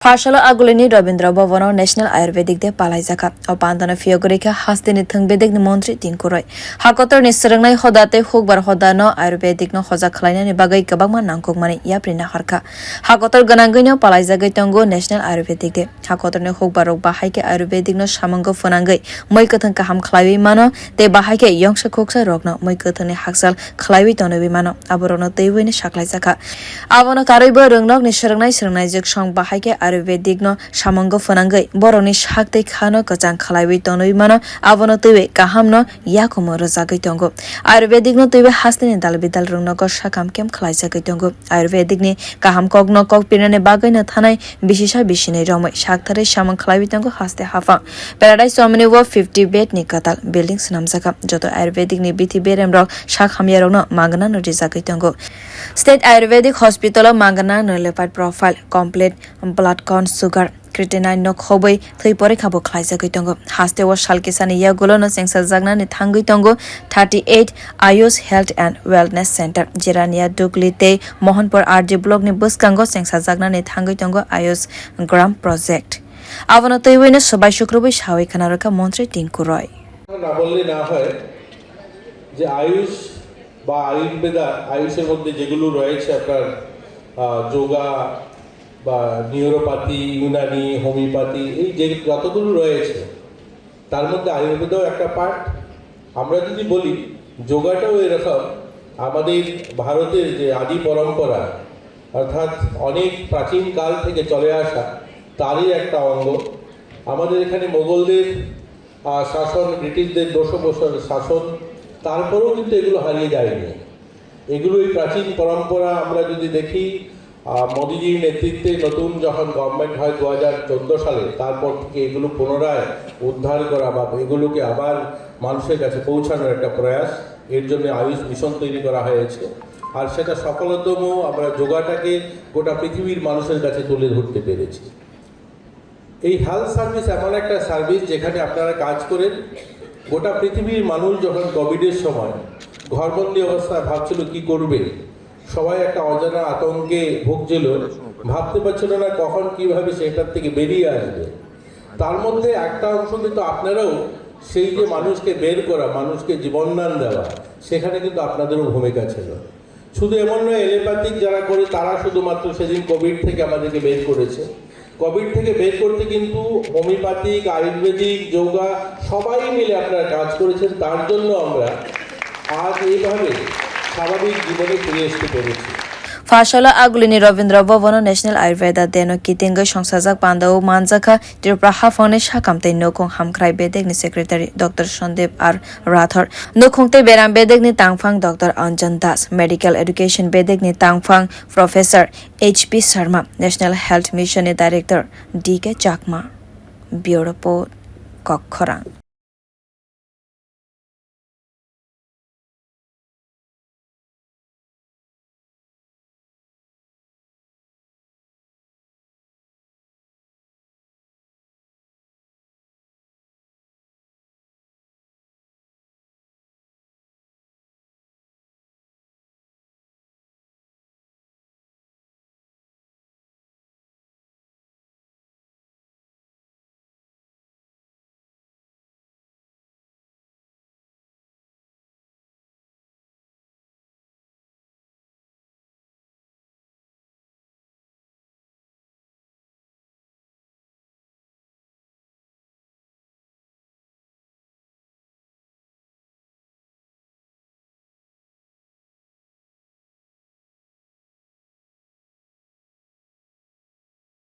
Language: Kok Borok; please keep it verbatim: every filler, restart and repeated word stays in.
Pharsalo Agulini Rabindra Bhavano National Ayurvedic Day palaijakha. O pandano phiyogwi rikha hasteni thwng bedekni montri Tinku Roy. Hakotorni swrwngnai hoda tei hukbar hodano Ayurvedic no hoja khlainani bagwi kwbangma nangkukmani yapri naharkha. Hakotor gwnangwino palaijagwi tongo National Ayurvedic Day. Hakotorni hukbarrok bahai khe Ayurvedic no samungo phwnangwi mui kwthwng kaham khlaiwi mano tei bahai khe yongsa khuksa rokno mui kwthwngni hakchal khlaiwi tonwi mano, aborokno twiwi saklaijakha. Abono karwibo rwngnokni swrwngnai swrwngnaijwk song bahai khe Ayurvedic no samungo phwnangwi borokni sak tei khano kwchang khlaiwi tonwi mano, abono twiwi kahamno yakumo rwjagwi tongo. Ayurvedic no twiwi hasteni dal bidal rwngnogo sakam kem khlaijagwi tongo. Ayurvedic ni kaham kokno kok pirnani bagwino thanai bisisa bisinai romwi saktharwi samung khlaiwi tongo haste haphang. Paradise Omni o fifty bed ni kwtal building swnamjakha. Joto Ayurvedic ni bithi beremrok sak hamyarokno magna no rijagwi tongo. State Ayurvedic Hospital o magna no lipid profile, complete blood count, sugar, creatinine no khobwi thwi porikha bo khlaijagwi tongo. Haste o sal kisani yagulo no chengsajaknani thangwi tongo thirty eight Ayush Health and Wellness Center, Jirania, Dugli tei Mohanpur R D block ni bwskango chengsajaknani thangwi tongo Ayush Gram Project. Abono twiwi no swbai sukrubwi sawi khna rwkha Montri Tinku Roy. না বললে না হয় যে আয়ুষ বা আয়ুর্বেদা, আয়ুষের মধ্যে যেগুলো রয়েছে আপনার, আহ, যোগা বা নিউরোপ্যাথি, ইউনানি, হোমিওপ্যাথি, এই যে যতগুলো রয়েছে, তার মধ্যে আয়ুর্বেদও একটা পার্ট। আমরা যদি বলি, যোগাটাও এরকম, আমাদের ভারতের যে আদি পরম্পরা, অর্থাৎ অনেক প্রাচীন কাল থেকে চলে আসা, তারই একটা অঙ্গ। আমাদের এখানে মোগলদের, আহ, শাসন, ব্রিটিশদের দুশো বছর শাসন, তারপরেও কিন্তু এগুলো হারিয়ে যায়নি। এগুলো এই প্রাচীন পরম্পরা। আমরা যদি দেখি, আহ, মোদিজির নেতৃত্বে নতুন যখন গভর্নমেন্ট হয় দু হাজার চোদ্দ সালে, তারপর থেকে এগুলো পুনরায় উদ্ধার করা বা এগুলোকে আবার মানুষের কাছে পৌঁছানোর একটা প্রয়াস, এর জন্য আয়ুষ মিশন তৈরি করা হয়েছে। আর সেটা সফলতম, আমরা যোগাটাকে গোটা পৃথিবীর মানুষের কাছে তুলে ধরতে পেরেছি। এই হেলথ সার্ভিস এমন একটা সার্ভিস যেখানে আপনারা কাজ করেন, গোটা পৃথিবীর মানুষ যখন কোভিডের সময় ঘরবন্দি অবস্থায় ভাবছিল কি করবে, সবাই একটা অজানা আতঙ্কে ভুগছিল, ভাবতে পারছিল না কখন কিভাবে সেটার থেকে বেরিয়ে আসবে। তার মধ্যে একটা অংশ কিন্তু আপনারাও, সেই যে মানুষকে বের করা, মানুষকে জীবনদান দেওয়া, সেখানে কিন্তু আপনাদেরও ভূমিকা ছিল। শুধু এমন নয়, এলোপ্যাথিক যারা করে তারা শুধুমাত্র সেদিন কোভিড থেকে আমাদেরকে বের করেছে। কোভিড থেকে বের করতে কিন্তু হোমিওপ্যাথিক, আয়ুর্বেদিক, যোগা সবাই মিলে আপনারা কাজ করেছেন, তার জন্য আমরা আজ এইভাবে স্বাভাবিক জীবনে ফিরে আসতে পেরেছি। Pharsalo Agulini Rabindra Bhavano National Ayurveda Day no kitingwi songsajak pandao manjakha Tripura haphangni sakam tei nukhung hamkrai bedekni secretary Doctor Sandeep R Rathore, nukhung tei beram bedekni tangphang Doctor Anjan Das, medical education bedekni tangphang Professor H P Sharma, National Health Mission ni director D K Chakma. Bureau Report, Kokkhorang.